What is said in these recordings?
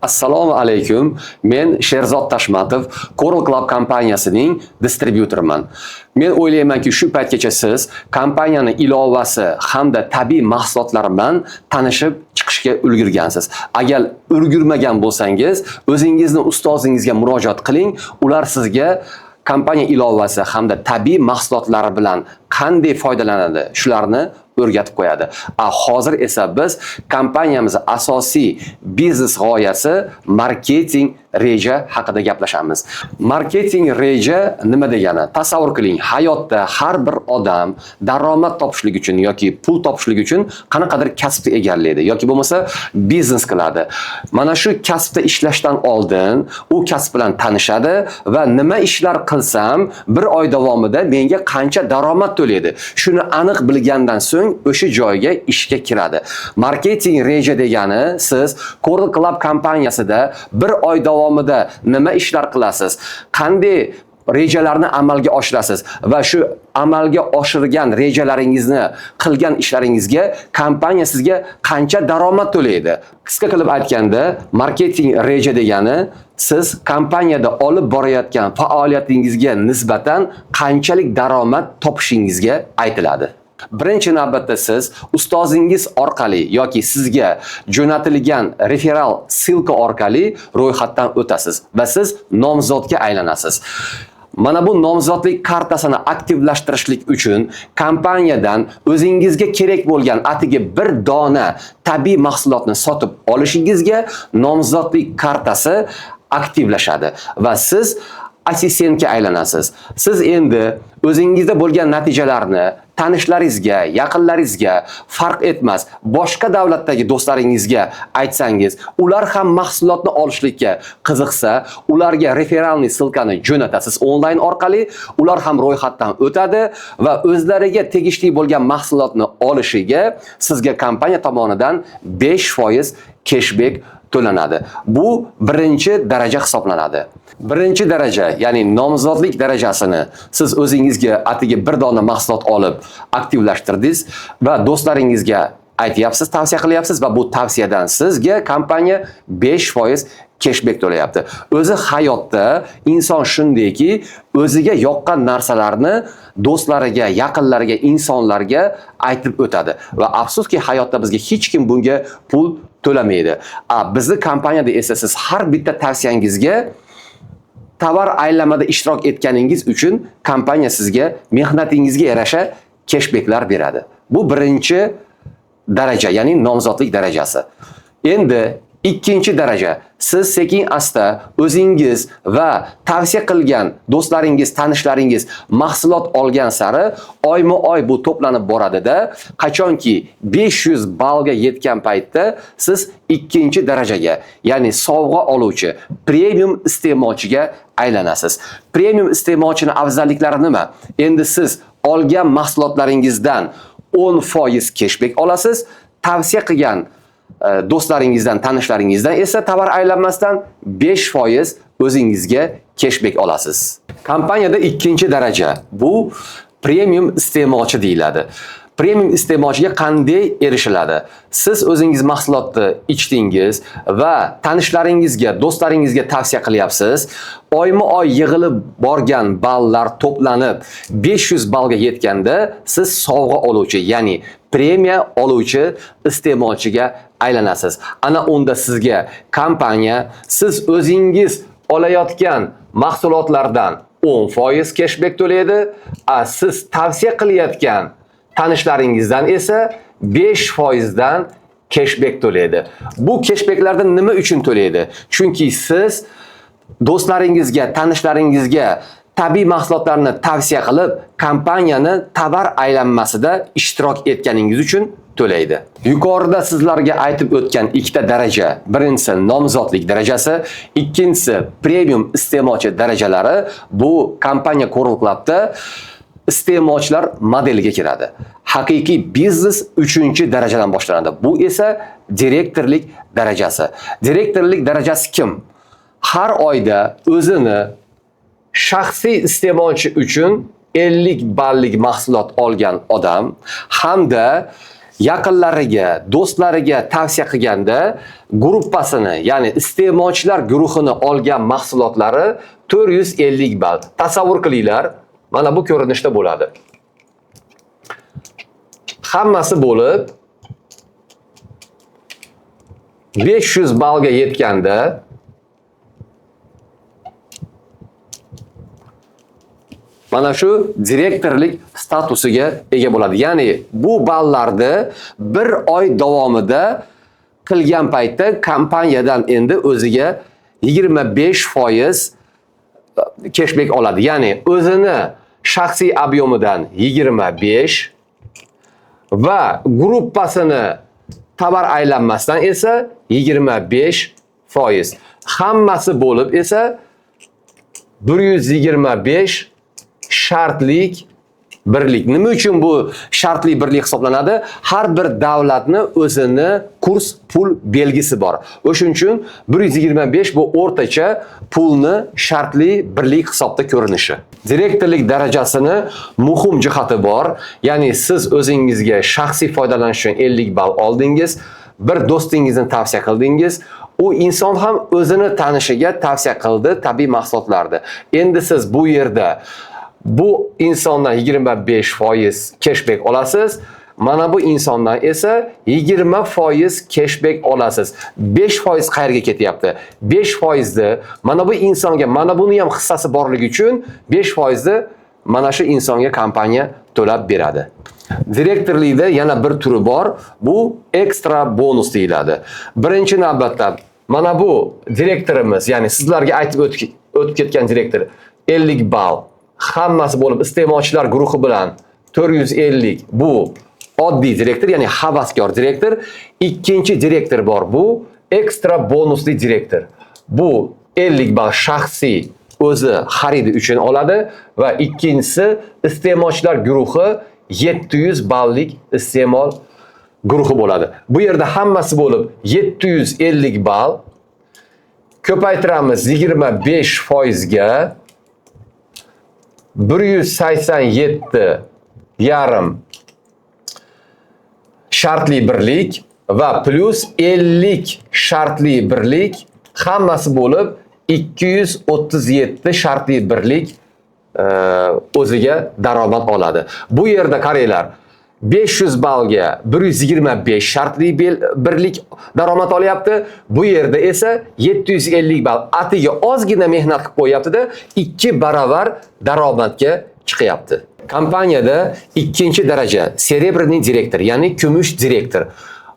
Assalomu alaykum. Men Sherzod Tashmatov, Coral Club kompaniyasining distribyutoriman. Men o'ylaymanki, shu paytgacha siz kompaniyani ilovasi hamda tabiiy mahsulotlari bilan tanishib chiqishga ulgurgansiz. Agar ulgurmagan bo'lsangiz, o'zingizni ustozingizga murojaat qiling, ular sizga kompaniya ilovasi hamda tabiiy mahsulotlari bilan qanday foydalanadi, shularni o'rgatib qo'yadi. A hozir esa biz kompaniyamiz asosiy biznes g'oyasi marketing reja haqida gaplashamiz. Marketing reja nima degani? Tasavvur qiling, hayotda har bir odam daromad topishlik uchun yoki pul topishlik uchun qanaqadir kasbni egallaydi yoki bo'lmasa biznes qiladi. Mana shu kasbda ishlashdan oldin u kasb bilan tanishadi va nima ishlar qilsam bir oy davomida menga qancha daromad to'laydi, shuni aniq bilgandan so'ng o'sha joyga ishga kiradi. Marketing reja degani siz Coral Club kompaniyasida bir oy davomida nima ishlar qilasiz, qanday rejalarni amalga oshirasiz va shu amalga oshirgan rejalaringizni, qilgan ishlaringizga kompaniya sizga qancha daromad to'laydi. Qisqa qilib aytganda, marketing reja degani siz kompaniyada olib borayotgan faoliyatingizga nisbatan qanchalik daromad topishingizga aytiladi. Birinchi navbatda siz ustozingiz orqali yoki sizga jo'natilgan referal ссылка orqali ro'yxatdan o'tasiz va siz nomzodga aylanasiz. Mana bu nomzodlik kartasini aktivlashtirishlik uchun kompaniyadan o'zingizga kerak bo'lgan atigi bir dona tabiiy mahsulotni sotib olishingizga nomzodlik kartasi aktivlashadi va siz assistentga aylanasiz. Siz endi o'zingizda bo'lgan natijalarni tanishlaringizga, yaqinlaringizga, farq etmas, boshqa davlatdagi do'stlaringizga aytsangiz, ular ham mahsulotni olishlikka qiziqsa, ularga реферальный ссылка ni jo'natasiz onlayn orqali, ular ham ro'yxatdan o'tadi va o'zlariga tegishli bo'lgan mahsulotni olishiga sizga kompaniya tomonidan 5% keshbek to'lanadi. Bu birinchi daraja hisoblanadi. Birinchi daraja, ya'ni nomzodlik darajasini siz o'zingizga atigi bir dona mahsulot olib aktivlashtirdingiz va do'stlaringizga aytyapsiz, tavsiya qilyapsiz va bu tavsiyadan sizga kompaniya 5% keshbek to'layapti. O'zi hayotda inson shundayki, o'ziga yoqqan narsalarni do'stlariga, yaqinlariga, insonlarga aytib o'tadi. Va afsuski, hayotda bizga hech kim bunga pul to'lamaydi. A bizni kompaniyada esa siz har bitta tavsiyangizga, tovar aylanmada ishtirok etganingiz uchun kompaniya sizga mehnatingizga yarasha keshbeklar beradi. Bu birinchi daraja, ya'ni nomzodlik darajasi. Endi ikkinchi daraja. Siz sekin asta o'zingiz va tavsiya qilgan do'stlaringiz, tanishlaringiz mahsulot olgan sari oyma-oy bu to'planib boradida, qachonki 500 ballga yetgan paytda siz ikkinchi darajaga, ya'ni sovg'a oluvchi premium iste'molchiga aylanasiz. Premium iste'molchini afzalliklari nima? Endi siz olgan mahsulotlaringizdan 10% keshbek olasiz, tavsiya qilgan do'stlaringizdan, tanishlaringizdan esa tovar aylanmasdan 5% o'zingizga keshbek olasiz. Kompaniyada ikkinchi daraja, bu premium iste'molchi deyiladi. Premium iste'molchiga qanday erishiladi? Siz o'zingiz mahsulotni ichdingiz va tanishlaringizga, do'stlaringizga tavsiya qilyapsiz. Oyma-oy yig'ilib borgan ballar to'planib 500 ballga yetganda siz sovg'a oluvchi, ya'ni premiya oluvchi iste'molchiga aylanasiz. Ana unda sizga kompaniya siz o'zingiz olayotgan mahsulotlardan 10% keshbek to'laydi, a siz tavsiya qilayotgan tanishlaringizdan esa 5% dan keshbek to'laydi. Bu keshbeklarni nima uchun to'laydi? Chunki siz do'stlaringizga, tanishlaringizga tabiiy mahsulotlarni tavsiya qilib, kompaniyani tovar aylanmasida ishtirok etganingiz uchun to'laydi. Yuqorida sizlarga aytib o'tgan ikkita daraja, birinchisi nomzodlik darajasi, ikkinchisi premium iste'molchi darajalari bu kompaniya Coral Club'da iste'molchilar modeliga kiradi. Haqiqiy biznes 3-darajadan boshlanadi. Bu esa direktorlik darajasi. Direktorlik darajasi kim? Har oyda o'zini shaxsiy iste'molchi uchun 50 ballik mahsulot olgan odam hamda Yaqinlariga, do'stlariga tavsiya qilganda gruppasini, ya'ni iste'molchilar guruhini olgan mahsulotlari 450 ball. Tasavvur qilinglar, mana bu ko'rinishda bo'ladi. Hammasi bo'lib 500 ballga yetganda mana shu direktorlik statusiga ega bo'ladi. Ya'ni bu ballarni bir oy davomida qilgan paytda kompaniyadan endi o'ziga 25% cashback oladi. Ya'ni o'zini shaxsiy объем idan 25 va gruppasini tovar aylanmasidan esa 25%. Hammasi bo'lib esa 125 shartlik birlik. Nima uchun bu shartli birlik hisoblanadi? Har bir davlatni o'zini kurs pul belgisi bor. O'shuning uchun 125 bu o'rtacha pulni shartli birlik hisobda ko'rinishi. Direktorlik darajasini muhim jihati bor. Ya'ni siz o'zingizga shaxsiy foydalanish uchun 50 ball oldingiz, bir do'stingizni tavsiya qildingiz. U inson ham o'zini tanishiga tavsiya qildi tabiiy mahsulotlarni. Endi siz bu yerda bu insondan 25% cashback olasiz. Mana bu insondan esa 20% cashback olasiz. 5% qayerga ketyapti? 5% ni mana bu insonga, mana buni ham hissasi borligi uchun 5% ni mana shu insonga kompaniya to'lab beradi. Direktorlikda yana bir turi bor. Bu ekstra bonus deyiladi. Birinchi navbatda mana bu direktorimiz, ya'ni sizlarga aytib o'tib ketgan direktor 50 ball hammasi bo'lib iste'molchilar guruhi bilan 450, bu oddiy direktor, ya'ni havaskor direktor. Ikkinchi direktor bor, bu ekstra bonusli direktor. Bu 50 ball shaxsiy o'zi xaridi uchun oladi va ikkinchisi iste'molchilar guruhi 700 ballik iste'mol guruhi bo'ladi. Bu yerda hammasi bo'lib 750 ball ko'paytiramiz 25% ga 187,5 shartli birlik va plus 50 shartli birlik, hammasi bo'lib 237 shartli birlik o'ziga daromad oladi. Bu yerda qaranglar, 500 ballga 125 shartli birlik daromad olyapti. Bu yerda esa 750 ball atiga ozgina mehnat qilib qo'yapti-da, 2 barobar daromadga chiqyapti. Kompaniyada ikkinchi daraja серебряный direktor, ya'ni kumush direktor.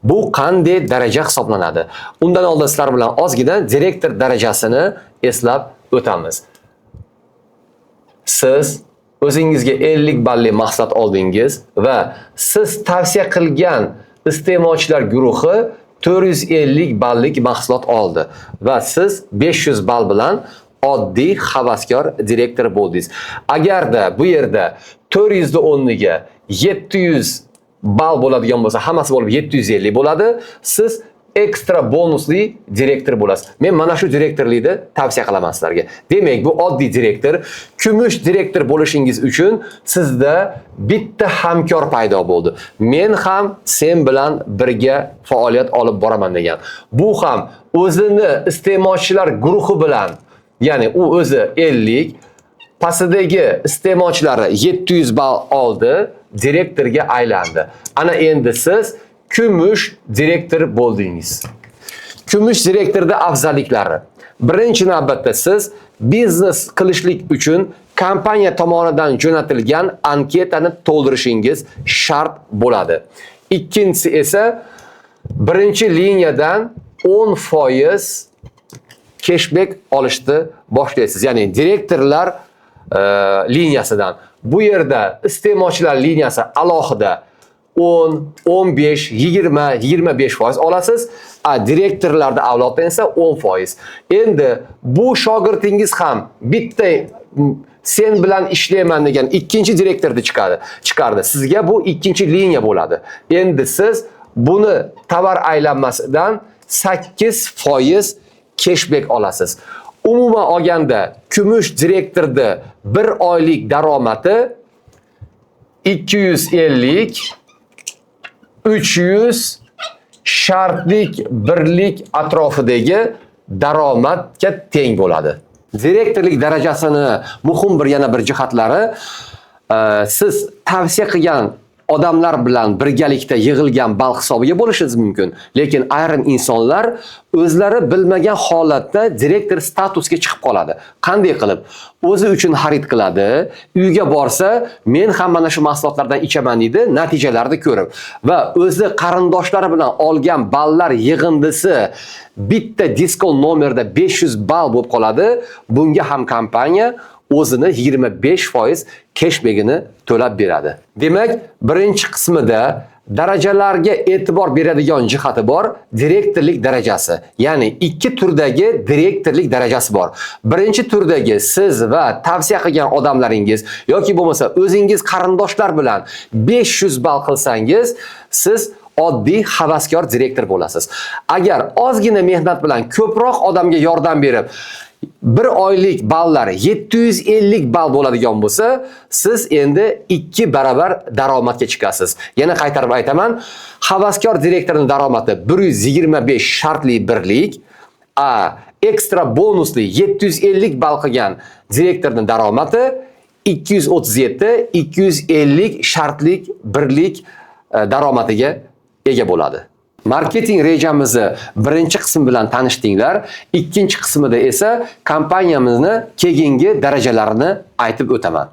Bu qanday daraja hisoblanadi? Undan oldin sizlar bilan ozgina direktor darajasini eslab o'tamiz. Siz o'zingizga 50 balli mahsulot oldingiz va siz tavsiya qilgan iste'molchilar guruhi 450 ballik mahsulot oldi va siz 500 ball bilan oddiy havaskor direktor bo'ldingiz. Agarda bu yerda 400 o'rniga 700 ball bo'ladigan bo'lsa, hammasi bo'lib 750 bo'ladi. Siz ekstra bonusli direktor bo'lasiz. Men mana shu direktorlikni tavsiya qilaman sizlarga. Demak, bu oddiy direktor, kumush direktor bo'lishingiz uchun sizda bitta hamkor paydo bo'ldi. Men ham sen bilan birga faoliyat olib boraman degan. Bu ham o'zini iste'molchilar guruhi bilan, ya'ni u o'zi 50, pastidagi iste'molchilari 700 ball oldi, direktorga aylandi. Ana endi siz kumush direktor bo'ldingiz. Kumush direktorda afzalliklari. Birinchi navbatda siz biznes qilishlik uchun kompaniya tomonidan jo'natilgan anketani to'ldirishingiz shart bo'ladi. Ikkinchisi esa birinchi liniyadan 10% cashback olishni boshlaysiz. Ya'ni direktorlar liniyasidan. Bu yerda iste'molchilar liniyasi alohida 10, 15, 20, 25% olasiz. A direktorlarda avloddan esa 10%. Endi bu shogirdingiz ham bitta sen bilan ishlayman degan ikkinchi direktorni chiqardi. Sizga bu ikkinchi liniya bo'ladi. Endi siz buni tovar aylanmasidan 8% cashback olasiz. Umuman olganda kumush direktorda bir oylik daromadi 250 300 shartlik birlik atrofidagi daromadga teng bo'ladi. Direktorlik darajasini muhim bir yana bir jihatlari, siz tavsiya qilgan odamlar bilan birgalikda yig'ilgan ball hisobiga bo'lishingiz mumkin. Lekin ayrim insonlar o'zlari bilmagan holatda direktor statusga chiqib qoladi. Qanday qilib? O'zi uchun xarid qiladi, uyga borsa, "Men ham mana shu mahsulotlardan ichaman" deydi, natijalarni ko'rib va o'zi qarindoshlari bilan olgan ballar yig'indisi bitta diskont nomerda 500 ball bo'lib qoladi. Bunga ham kompaniya o'zini 25% keshbekini to'lab beradi. Demak, birinchi qismida darajalarga e'tibor beradigan jihati bor, direktorlik darajasi. Ya'ni ikki turdagi direktorlik darajasi bor. Birinchi turdagi siz va tavsiya qilgan odamlaringiz yoki bo'lmasa o'zingiz qarindoshlar bilan 500 ball qilsangiz, siz oddiy havaskor direktor bo'lasiz. Agar ozgina mehnat bilan ko'proq odamga yordam berib, bir oylik ballar 750 ball bo'ladigan bo'lsa, siz endi 2 barobar daromadga chiqasiz. Yana qaytarib aytaman, havaskor direktorning daromadi 125 shartli birlik, a ekstra bonusli 750 ball qilgan direktorning daromadi 237 250 shartlik birlik daromadiga ega bo'ladi. Marketing rejamizni birinchi qismi bilan tanishdinglar. Ikkinchi qismida esa kompaniyamizni keyingi darajalarini aytib o'taman.